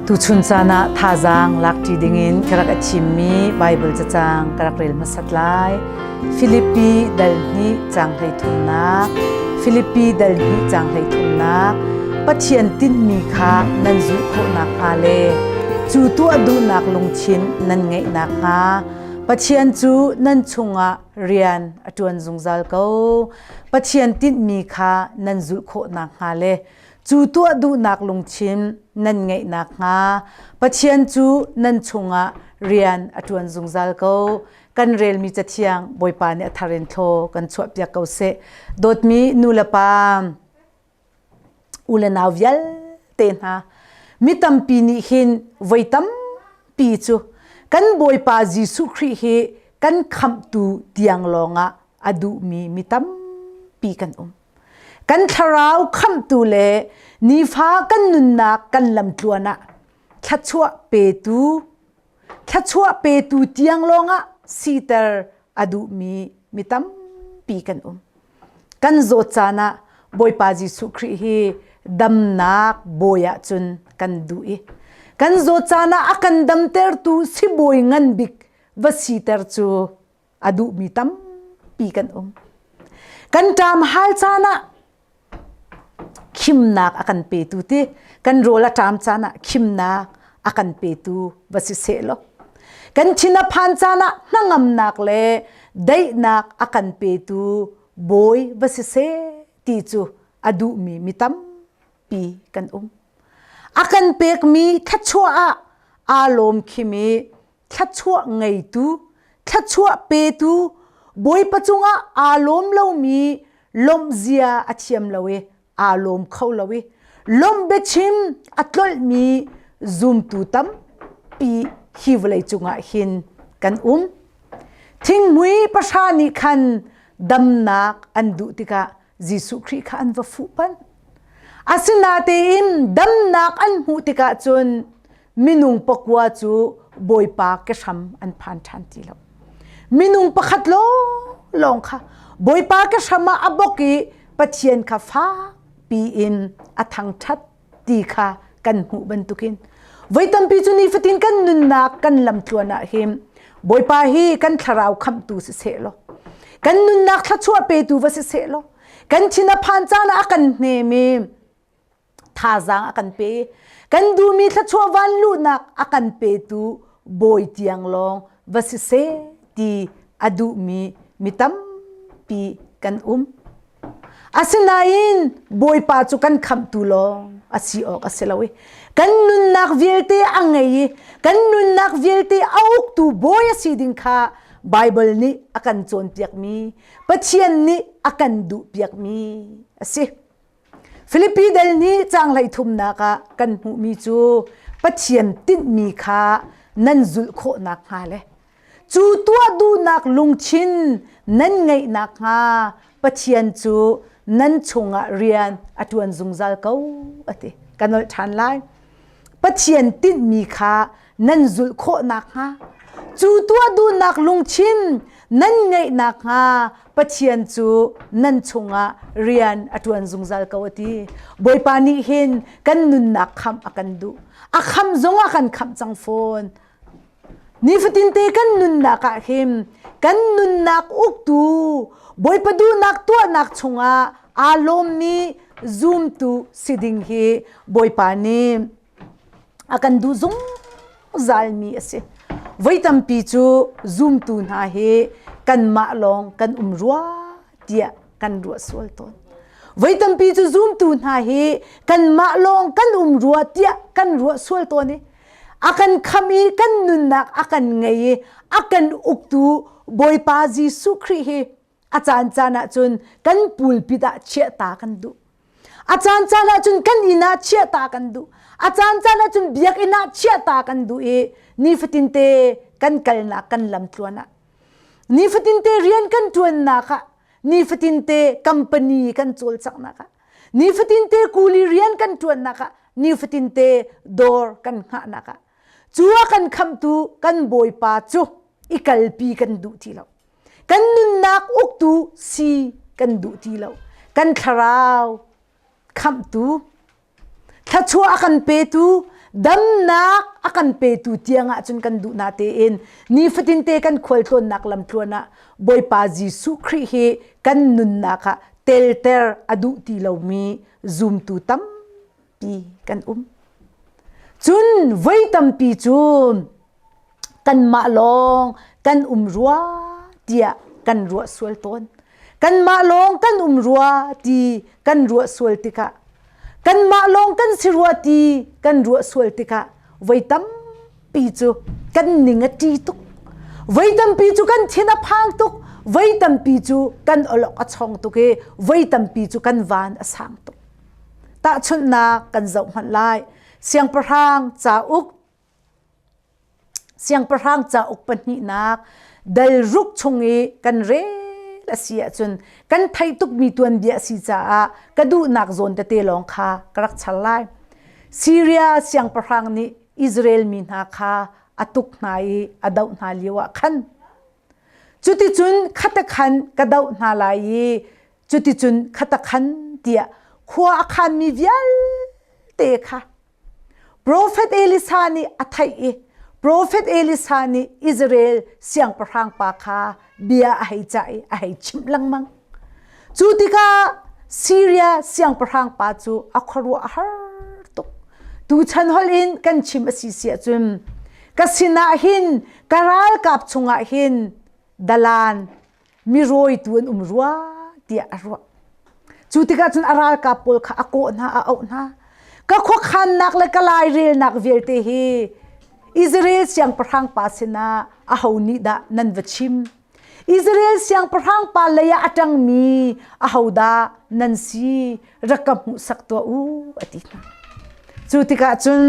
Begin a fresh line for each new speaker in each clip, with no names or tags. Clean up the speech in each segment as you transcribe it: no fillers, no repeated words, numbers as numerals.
Tuchun caan ah thazaang lakṭi dingin ka rak a thimmi Baibal cacang ka rak rel hmasat lai. Filipi dal hnih caang 33 Filipi dal hnih caang 33 Pathian tinhmi kha nan zulh khawh nakhnga le cu tuah duhnak lungthin nan ngeih nakhnga Pathian cu nan chungah rian a ṭuan zungzal ko. Pathian tinhmi kha nan zulh khawh nakhnga le cu tuah duhnak lungthin nan ngeih nakhnga Pathian cu nan chungah rian a ṭuan zungzal ko. Kan relmi cathiang Bawipa nih a thar in thlaw kan chuahpiak ko seh. Dawtmi nu le pa, u le nau vialte hna, mi tampi nih hin voi tampi cu kan Bawipa Jesuh Khrih hi kan khamhtu tiang lawngah a duhmi mi tampi kan um. Kan thlarau khamhtu le nifa kan nunnak kan lamtluan ah thluachuah petu thluachuah petu tiang lawngah siter a duhmi mi tampi kan um. Kan zawt caan ah Bawipa Jesuh Khrih hi damnak bawi ah cun kan duh i kan zawt caan ah a kan damtertu sibawi ngan bik va siter cu a duhmi tampi kan um. Kan ṭam hal caan ah khimnak a kan petu ti kan rawl a ṭam caan ah khimnak a kan petu va si seh law kan thin a phan caan ah hnangamnak le daihnak a kan petu bawi va si seh ti cu a duhmi mi tampi kan um. A kan pekmi thluachuah ah aa lawm khim i thluachuah ngeitu, thluachuah petu, Bawipa cungah aa lawm lomi lawmhzia a thiam lo i aa lawm kho lo i lawmh biachim a tlolhmi zumtu tampi hi vawlei cungah hin kan um. Thinghmui pahra nih khan damnak an duh tikah Jesuh Khrih kha an va fuh panh. Asinatein damnak an hmuh tikah cun minung pakua cu Bawipa kehram an phan ṭhan ti lo. Minung pakhat lawng kha Bawipa kehram ah a bok i Pathian kha fakpi in a thangṭhat ti kha kan hmuh bantukin voi tampi cu nifatin kan nunnak kan lamtluan ah hin Bawipa hi kan thlarau khamhtu si seh law kan nunnak thluachuah petu va si seh law kan thin a phan caan ah a kan hnem i thazaang a kan pe kan duhmi thluachuah van luhnak a kan petu bawi tiang lawng va si seh ti a duhmi mi tampi kan um. Asinain Bawipa cu kan khamhtu lawng a si awk a si lo i kan nunnak vialte a ngei i kan nunnak vialte a uktu bawi a si ding kha Baibal nih a kan cawnpiakmi Pathian nih a kan duhpiakmi a si. Filipi dal nih caang hleithumnak ah kan hmuhmi cu Pathian tinhmi kha nan zulh khawh nakhnga le Cu tuah duhnak lungthin nan ngeih nakhnga Pathian cu nan chungah rian a ṭuan zungzal ko a ti. Ka nolh ṭhan lai. Pathian tinhmi kha nan zulh khawh nakhnga cu tuah duhnak lungthin nan ngeih nakhnga Pathian cu nan chungah rian a ṭuan zungzal ko a ti. Bawipa nih hin kan nunnak khamh a kan duh. A khamh zong a kan khamh cang fawn. Nifatinte kan nunnak ah hin kan nunnak uktu Bawipa duhnak tuahnak chungah aa lawmmi zumtu si ding hi Bawipa nih a kan duh zungzalmi a si. Voi tampi cu zumtu hna hi kanmah lawng kan um rua tiah kan ruah sual tawn. Voi tampi cu zumtu hna hi kanmah lawng kan um rua tiah kan ruah sual tawn i a kan kham i kan nunnak a kan ngei i a kan uktu Bawipa Jesuh Khrih hi a caan caan ah cun kan pulpit ah chiahta kan duh. A caan caan ah cun kan inn ah chiahta kan duh. A caan caan ah cun biakinn ah chiahta kan duh i nifatinte kan kalnak kan lamtluan ah nifatinte rian kan ṭuannak ah nifatinte company kan cawlcanghnak ah nifatinte kuli rian kan ṭuannak ah nifatinte dawr kan hngahnak ah cu a kan khamtu kan bawipa cu i kalpi kan duh ti lo kan nunnak uktu si kan duh ti lo kan thlarau khamhtu thluachuah a kan petu. Damnak a kan petu tiang ah cun kan duh na tein nifatin te kan khualtlawnnak lamtluan ah Bawipa Jesuh Khrih hi kan nunnak ah telter a duh ti lomi zumtu tampi kan um. Cun voi tampi cu kanmah lawng kan um rua tiah kan ruah sual tawn. Kanmah lawng kan um rua ti kan ruah sual tikah kanmah lawng kan si rua ti kan ruah sual tikah voi tampi cu kan ning a ṭi tuk. Voi tampi cu kan thin a phang tuk. Voi tampi cu kan awlok a chong tuk i voi tampi cu kan van a sang tuk. Tahchunhnak kan zoh hmanh lai. Siangpahrang cauk Siangpahrang cauk pahnihnak dal ruk chung i kan rel a si ahcun kan theih tukmi tuanbia a si caah ka duhnak zawn tete lawng kha ka rak char lai. Siria siangpahrang nih Israel mi hna kha a tuk hna i a doh hna lio ah khan cuticun khatakhan ka doh hna lai i cuticun khatakhan tiah khua a khanmi vialte kha Profet Elisa nih a theih i Profet Elisa nih Israel siangpahrang pa kha bia a hei cah i a hei chimh lengmang. Cu tikah Siria siangpahrang pa cu a khuaruah a har tuk. Tuchan holh in kan chim a si si ahcun ka sinah hin ka ralkap chungah hin dalan mirawitu an um rua tiah a ruah. Cu tikah cun a ralkap pawl kha a kawh hna, a auh hna. Ka khuakhannak le ka lairelnak vialte hi Israel siangpahrang pa sinah aho nih dah nan va chim? Israel siangpahrang pa lei ah a ṭangmi ahodah nan si rak ka hmuhsak tuah u a ti hna. Cu tikah cun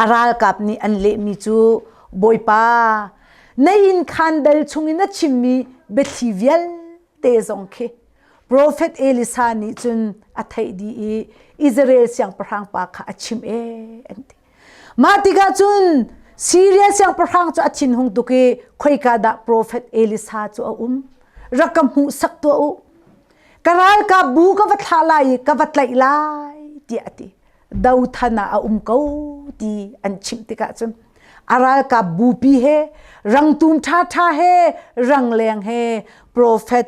a ralkap nih an lehmi cu Bawipa na inn khaan dal chungin a chimmi biathli vialte zong khi Profet Elisa nih cun a theih dih i Israel siangpahrang pa kha a chimh ee an ti. Mah tikah cun Siria siangpahrang cu a thinhung tuk i khoika dah Profet Elisa cu a um? Rak ka hmuhsak tuah u. Ka ralkap bu ka va thlah lai i ka va tlaih lai tiah a ti. Dothan ah a um ko ti an chimh tikah cun a ralkap bupi he rangtum ṭhaṭha he rangleng he profet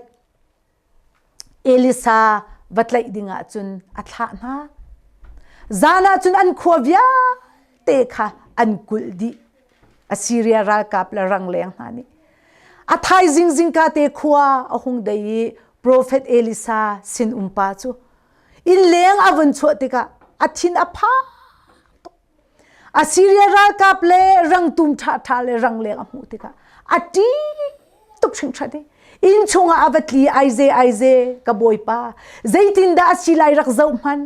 Elisa va tlaih dingah cun a thlah hna. Zan ah cun an khua vialte kha an kulh dih. Assyria ralkap le rangleng hna nih. A thaizing zingka te khua a hung dei i profet Elisa sin umpa cu Innleng a vun chuah tikah a thin a phang tuk. Assyria ralkap le rangtum ṭhaṭha le rangleng a hmuh tikah a ṭih tuk hringhran i inn chungah a va tli aize aize ka bawipa zeitindah a si lai rak zoh hman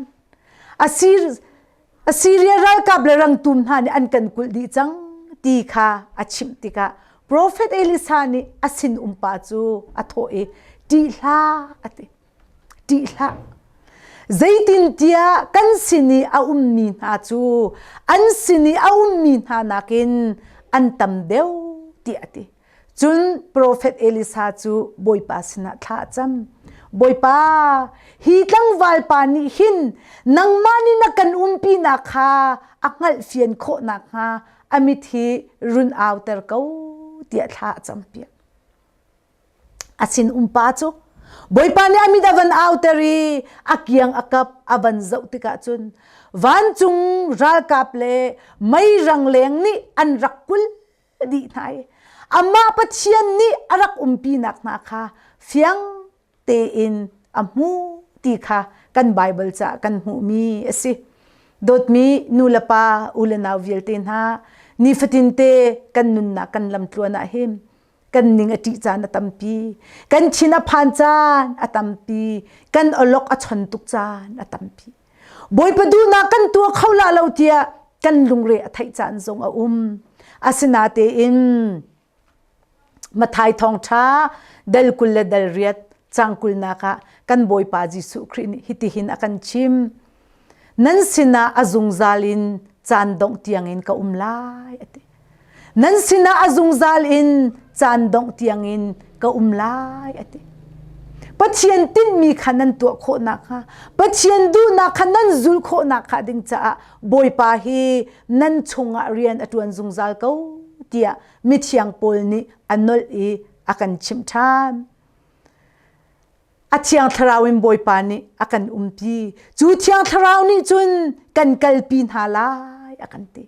Assyria ralkap le rangtum hna nih an kan kulh dih cang ti kha a chimh tikah profet Elisa nih a sin umpa cu a thawh i ṭih hlah a ti. Ṭih hlah. Zeitintiah kan sin i a ummi hna cu an sin i a ummi hna nakin an tam deuh tiah a ti. Cun profet Elisa cu Bawipa sinah thla a cam. Bawipa, hi tlangval pa nih hin nangmah nih na kan umpinak kha a hngalhfian khawh nakhnga a mit hi run auter ko tiah thla a campiak. A sin umpa cu Bawipa nih a mit a van auter i a kiang a kap a van zoh tikah cun vancung ralkap le mei rangleng nih an rak kul dih hna i amah Pathian nih a rak umpinak hna kha fiang tein a hmu ti kha kan Baibal caah kan hmuhmi a si. Dawtmi nu le pa u le nau vialte hna nifatinte kan nunnak kan lamtluan ah hin kan ning a ṭih caan a tampi kan thin a phan caan a tampi kan awlok a chon tuk caan a tampi bawipa duhnak kan tuah kho la lo tiah kan lungre a theih caan zong a um asinatein Mathai thawngṭha dal 20 le dal riat cang kulnak ah kan Bawipa Jesuh Khrih nih hitihin a kan chim nan sinah a zungzal in caan dongh tiangin ka um lai a ti Nan sinah a zungzal in caan dongh tiangin ka um lai a ti. Pathian tinhmi kha nan tuah khawh nakhnga, Pathian duhnak kha nan zulh khawh nakhnga ding caah Bawipa hi nan chungah rian a ṭuan zungzal ko tiah mithiang Paul nih a nolh i a kan chimh ṭhan. A thiang thlarau in Bawipa nih a kan umpi. Cu thiang thlarau nih cun kan kalpi hna lai a kan ti.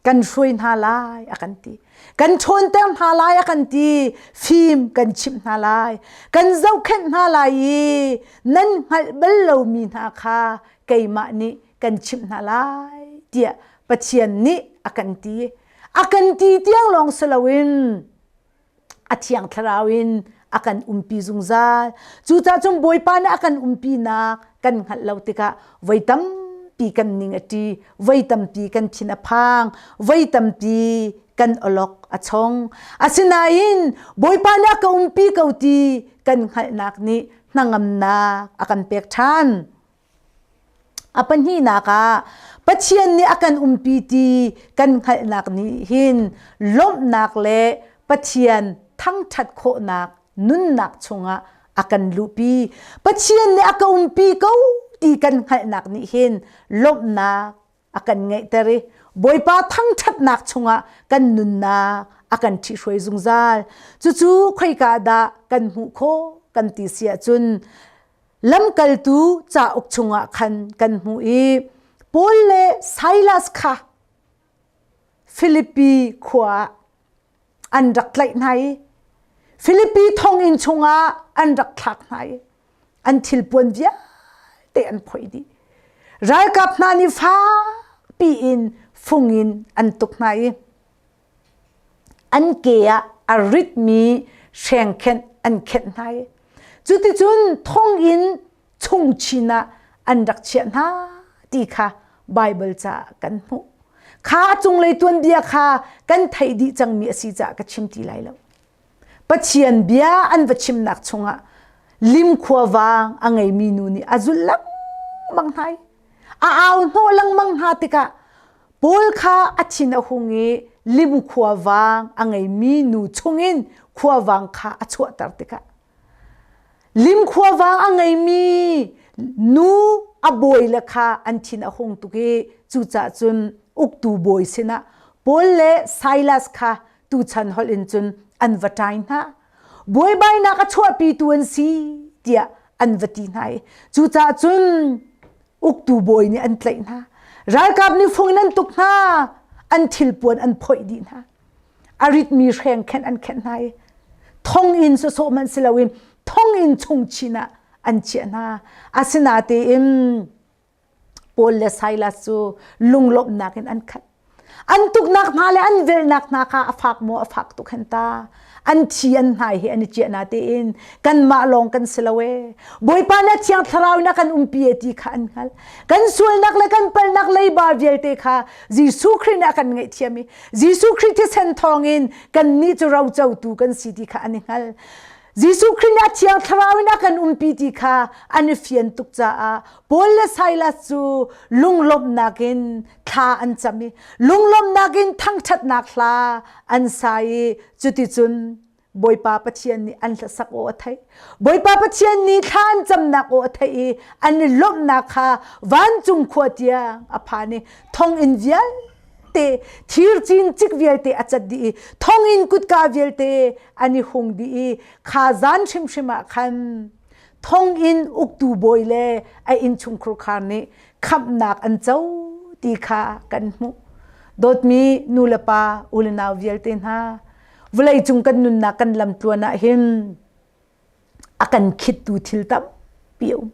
Kan hruai hna lai a kan ti. Kan ṭhawnter hna lai a kan ti. Fim kan chimh hna lai. Kan zohkhenh hna lai i nan hngalh bal lomi hna kha keimah nih kan chimh hna lai tiah Pathian nih a kan ti. A kan ti tiang lawng si loin a thiang thlarau in a kan umpi zungzal. Cucaah cun Bawipa nih a kan umpinak kan hngalh lo tikah voi tampi kan ning a ṭi, voi tampi kan thin a phang, voi tampi kan awlok a chong. Asinain Bawipa nih a ka umpi ko ti kan hngalhnak nih hnangamnak a kan pek ṭhan. A pahnihnak ah Pathian nih a kan umpi ti kan hngalhnak nih hin lawmhnak le Pathian thangṭhat khawhnak nunnak chungah a kan luhpi. Pathian nih a ka umpi ko ti kan hngalhnak nih hin lawmhnak a kan ngeihter i Bawipa thangṭhatnak chungah kan nunnak a kan ṭhihruai zungzal. Cucu khoika dah kan hmuh khawh kan ti si ahcun lamkaltu cauk chungah khan kan hmuh i Paul le Silas kha Filipi khua ah an rak tlaih hna i Filipi thonginn chungah an rak thlak hna i an thilpuan vialte an phoih dih. Ralkap hna nih fakpi in fung in an tuk hna i an ke ah a ritmi hrengkhenh an khenh hna i cuticun thonginn chung chin ah an rak chiah hna ti kha Baibal caah kan hmuh. Kha a cunglei tuanbia kha kan theih dih cangmi a si caah ka chim ti lai lo. Pathian bia an va chimnak chungah lim khuavang a ngeimi nu nih a zulh lengmang hna i a au hnawh lengmang hna tikah Paul kha a thin a hung i lim khuavang a ngeimi nu chungin khuavang kha a chuahter tikah lim khuavang a ngeimi nu a bawi le kha an thin a hung tuk i cucaah cun uktu bawi sinah Paul le Silas kha tuchan holh in cun an va ṭai hna. Buaibainak a chuahpitu an si tiah an va ti hna i cucaah cun uktu bawi nih an tlaih hna. Ralkap nih fung in an tuk hna, an thilpuan an phoih dih hna. A ritmi hreng khenh an khenh hna i thonginn sawsawh hmanh si loin thonginn chung chin ah an chiah hna. Asinatein Paul le Silas cu lunglawmhnak in an khat. An tuknak hna le an velhnak hna kha a fak maw a fak tuk hen ta. An thi an hnai hi an i ciah na tein kanmah lawng kan si lo ee. Bawipa na thiang thlarau in a kan umpi e ti kha an hngalh. Kan sualnak le kan palhnak leiba vialte kha Jesuh Khrih nih a kan ngaihthiam i Jesuh Khrih thisen thawngin kannih cu rocotu kan si ti kha an i hngal. Jesuh Khrih nih a thiang thlarau in a kan umpi ti kha an i fian tuk caah Paul le Silas cu lunglawmhnak in thla an cam i lunglawmhnak in thangṭhatnak hla an sa i cuticun Bawipa Pathian nih an hlasak aw a theih. Bawipa Pathian nih thla an camnak aw a theih i an i lawmhnak kha vancung khua tiang a phan i thonginn vialte thir cincik vialte a cat dih i thonginn kutka vialte an i hung dih i kha zan hrimhrim ah khan thonginn uktu bawi le a innchungkhur khar nih khamhnak an co ti kha kan hmuh. Dawtmi nu le pa u le nau vialte hna vawleicung kan nunnak kan lamtluan ah hin a kan khittu thil tampi a um.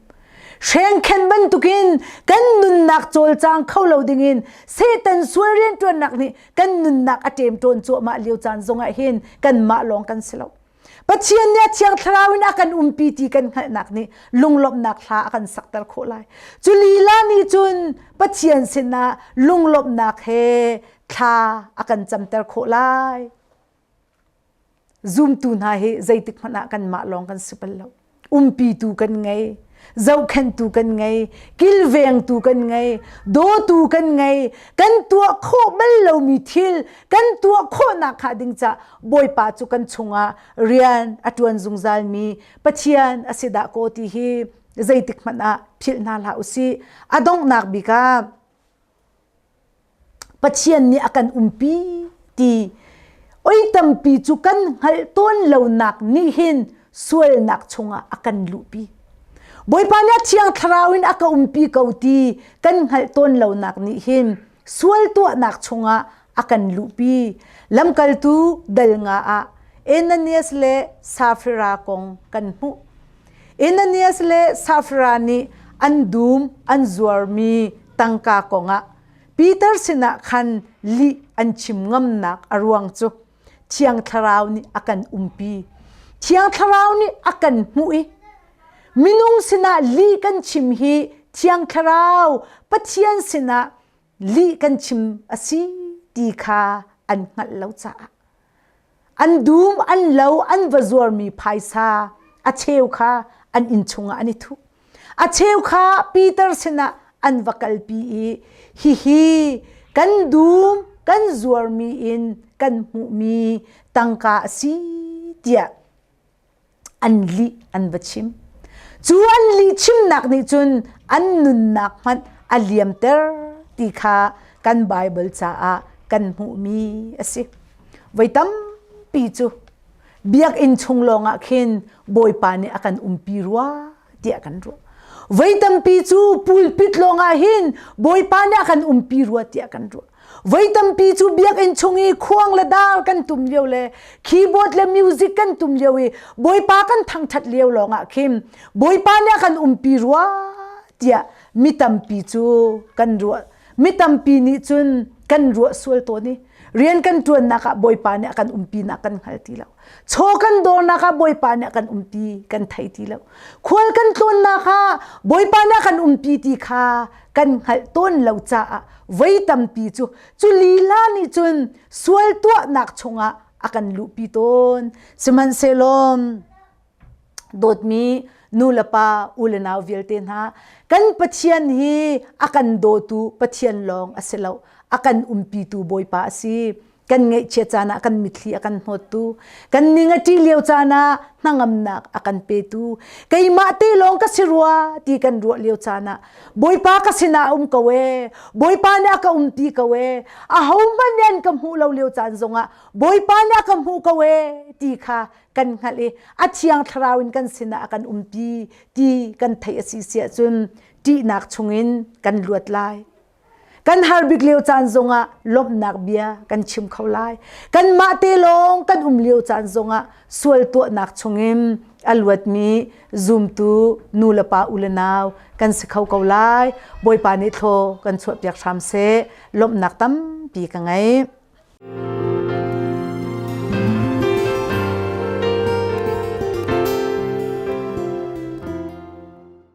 Hrengkhen bantukin kan nunnak cawlcang kho lo dingin Satan sual rianṭuannak nih kan nunnak a ṭemṭawn cuahmah lio caan zongah hin kanmah lawng kan si lo. Pathian nih a thiang thlarau in a kan umpi ti kan hngalhnak nih lunglawmhnak hla a kan sakter khawh lai. Cu lila nih cun Pathian sinah lunglawmhnak he thla a kan camter khawh lai. Zumtu hna hi zeitik hmanh ah kanmah lawng kan si bal lo. Umpitu kan ngei. Zohkhenhtu kan ngei, kilvengtu kan ngei, dawtu kan ngei, kan tuah khawh bal lomi thil kan tuah khawhnak kha ding ca Bawipa cu kan chungah rian a ṭuan zungzalmi Pathian a si dah kaw ti hi zeitik hmanh ah philh hna hlah usih. A donghnak bik ah Pathian nih a kan umpi ti oi tampi cu kan hngalh tawn lonak nih hin sualnak chungah a kan luhpi. Bawipa nih a thiang thlarau in a ka umpi ko ti kan hngalh tawn lonak nih hin sual tuahnak chungah a kan luhpi. Lamkaltu dal nga ah Ananias le Safira kong kan hmuh. Ananias le Safira nih an dum an zuarmi tangka kongah Peter sinah khan lih an chim ngamnak a ruang cu Thiang Thlarau nih a kan umpi. Thiang Thlarau nih a kan hmuh i minung sinah lih kan chim hi Thiang Thlarau Pathian sinah lih kan chim a si ti kha an hngalh lo caah an dum an lo an va zuarmi phaisa a cheu kha an inn chungah an i thuh a cheu kha Peter sinah an va kalpi i hihi kan dum kan zuarmi in kan hmuhmi tangka a si tiah an lih an va chim. Cu an lih chimnak nih cun an nunnak hmanh a liamter ti kha kan Baibal caah kan hmuhmi a si. Voi tampi cu biakinn chung lawngah khin Bawipa nih a kan umpi rua tiah kan ruah. Voi tampi cu pulpit lawngah hin Bawipa nih a kan umpi rua tiah kan ruah. Voi tampi cu biakinn chung i khuang le dar kan tum lio le keyboard le music kan tum lio i Bawipa kan thangṭhat lio lawngah khin Bawipa nih a kan umpi rua tiah mi tampi cu kan ruah. Mi tampi nih cun kan ruah sual tawn i rian kan ṭuannak ah Bawipa nih a kan umpinak kan hngal ti lo. Chaw kan dawrnak ah Bawipa nih a kan umpi kan thei ti lo. Khual kan tlawnnak ah Bawipa nih a kan umpi ti kha kan hngalh tawn lo caah voi tampi cu cu lila nih cun sual tuahnak chungah a kan luhpi tawn. Sihmanhsehlaw dawtmi nu le pa u le nau vialte hna kan Pathian hi a kan dawtu Pathian lawng a si lo a kan umpitu Bawipa a si kan ngaihchiat caan ah kan mitthli a kan hnawttu kan ning a ṭih lio caan ah hnangamnak a kan petu keimah te lawng ka si rua ti kan ruah lio caan ah Bawipa ka sinah a um ko ee Bawipa nih a ka umpi ko ee ahohmanh nih an ka hmuh lo lio caan zongah Bawipa nih a ka hmuh ko ee ti kha kan hngalh i a thiang thlarau in kan sinah a kan umpi ti kan theih a si siah cun ṭihnak chungin kan luat lai Kan har bik lio caan zongah lawmhnak bia kan chim kho lai. Kanmah te lawng kan um lio caan zongah sual tuahnak chungin a luatmi zumtu nu le pa u le nau kan si kho ko lai. Bawipa nih thlaw kan chuahpiak hram seh. Lawmhnak tampi ka ngei.